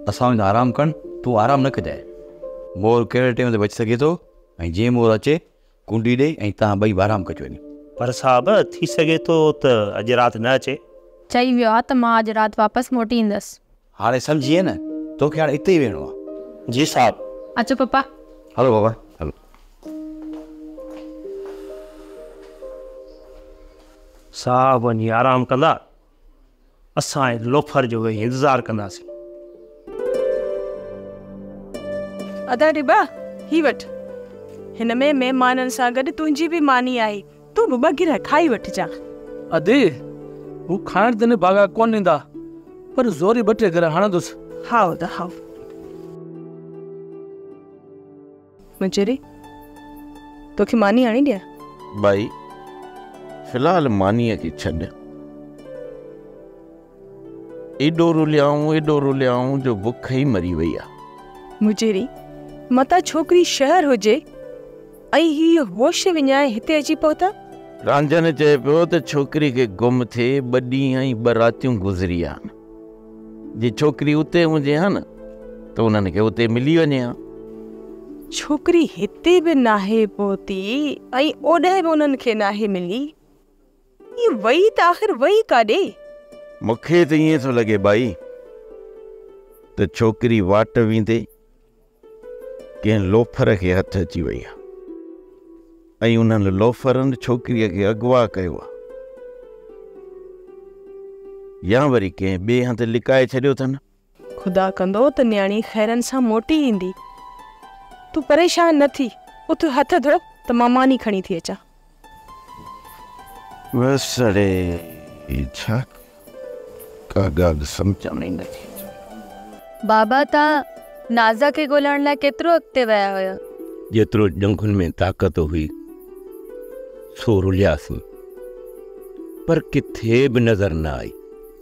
اسان وڃون آرام ڪرڻ، تون آرام نه ڪجانء. مور ڪهڙي ٽيم تي به اچي سگهي ٿو ۽ جيئن مور اچي ڪونڊي ڏي ۽ توهان ٻئي به آرام ڪجو وڃي. پر صاحب ٿي سگهي ٿو ته اڄ رات نه اچي. چئي ويو آ ته مان اڄ رات واپس موٽي ايندس. هاڻي سمجهي وئين نه، توکي هاڻي اتي ئي ويهڻو آ. جي صاحب. اچو پپا. هلو بابا هلو. صاحب وڃي آرام ڪندا، اسان هن لوفر جو ويهي انتظار ڪنداسين. ادا ڊٻا، هي وٺ. هن ۾ مهمانن سان گڏ تنهنجي به ماني آهي، تون به ٻه گرهه کائي وٺجان. ادي، هو کائڻ تي نڀاڳا ڪونه ڏيندا، پر زوري ٻه ٽي گرهه هڻندس. هائو ادا هائو. مجري، توکي ماني آڻي ڏيان؟ ٻائي، في الحال مانيء کي ڇڏ. ايڏو رليائون، ايڏو رليائون جو بک ئي مري وئي آ. مجري، متان ڇوڪري شهر هجي ۽ هي هوش وڃائي هتي اچي پهتا. رانجهن چئي پيو ته ڇوڪري کي گم ٿئي ٻه ڏينهن ۽ ٻه راتيون گذري ويا آهن. جي ڇوڪري اتي هجي ها نه ته انهن کي اتي ملي وڃي ها. ڇوڪري هتي به ناهي پهتي ۽ اوڏانهن به انهن کي ناهي ملي. هيء وئي ته آخر وئي ڪاڏي؟ مون کي ته ائين ٿو لڳي ٻائي ته ڇوڪري واٽ ويندي ڪنهن لوفر کي هٿ اچي وئي آهي ۽ انهن لوفرن ڇوڪريء کي اغوا ڪيو آهي يا وري ڪنهن ٻئي هنڌ لڪائي ڇڏيو اٿن. خدا ڪندو ته نياڻي خيرن سان موٽي ايندي. تون پريشان نه ٿي، اٿ هٿ ڌو ته مان ماني کڻي ٿي اچان. بس اڙي ڇا ڪا ڳالهه سمجهه ۾ ئي نٿي اچي. بابا توهان نازا کي ڳولڻ لاء ڪيترو اڳتي ويا هيا؟ جيترو ڄنگهن ۾ طاقت هئي سو رلياسين پر ڪٿي به نظر نه آئي.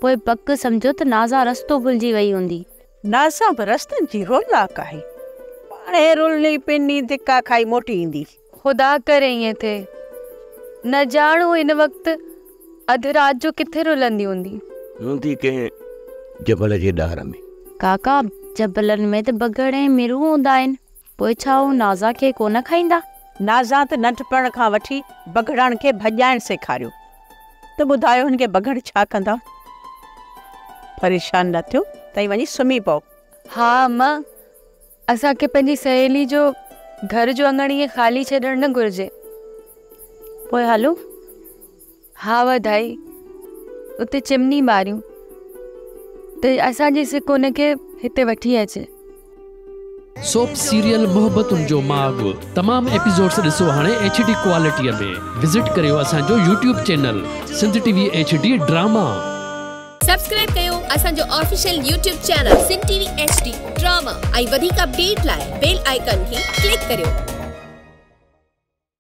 پوء پڪ سمجهو ته نازا رستو ڀلجي وئي هوندي. نازا به رستن جي رولاڪ آهي. پاڻهي رلي پني ڌڪا کائي موٽي ايندي. خدا ڪري ائين ٿئي. نه ڄاڻ هو هن وقت اڌ رات جو ڪٿي رلندي هوندي. هوندي ڪنهن جبل جي ڏار ۾. ڪاڪا، جبلن ۾ ته بگهڙ ۽ مرون هوندا آهن، پوء ڇا هو نازا کي ڪونه کائيندا؟ نازا ته ننڍپڻ کان وٺي بگهڙن کي ڀڄائڻ سيکاريو ته ٻڌايو هن کي بگهڙ ڇا ڪندا؟ پريشان نه ٿيو، تئين وڃي سمهي پئو. ها اما، اسان کي پنهنجي سهيلي جو گهر جو اڱڻ ائين خالي ڇڏڻ نه گهرجي. پوء هلون؟ ها وڌائي، اتي چمني ٻاريون ته اسان جي سڪ ان کي هتي وٺي اچي. سوپ سيريل محبتن جو ماڳ تمام ايپيسوڊس ڏسو هاڻي ايڇ ڊي ڪوالٽيء ۾ وزٽ ڪريو اسان جو YouTube channel Sindh T V H D drama. Subscribe ڪيو اسان جو official YouTube channel Sindh T V H D drama ۽ وڌيڪ اپڊيٽ لاء بيل آئيڪان کي ڪلڪ ڪريو.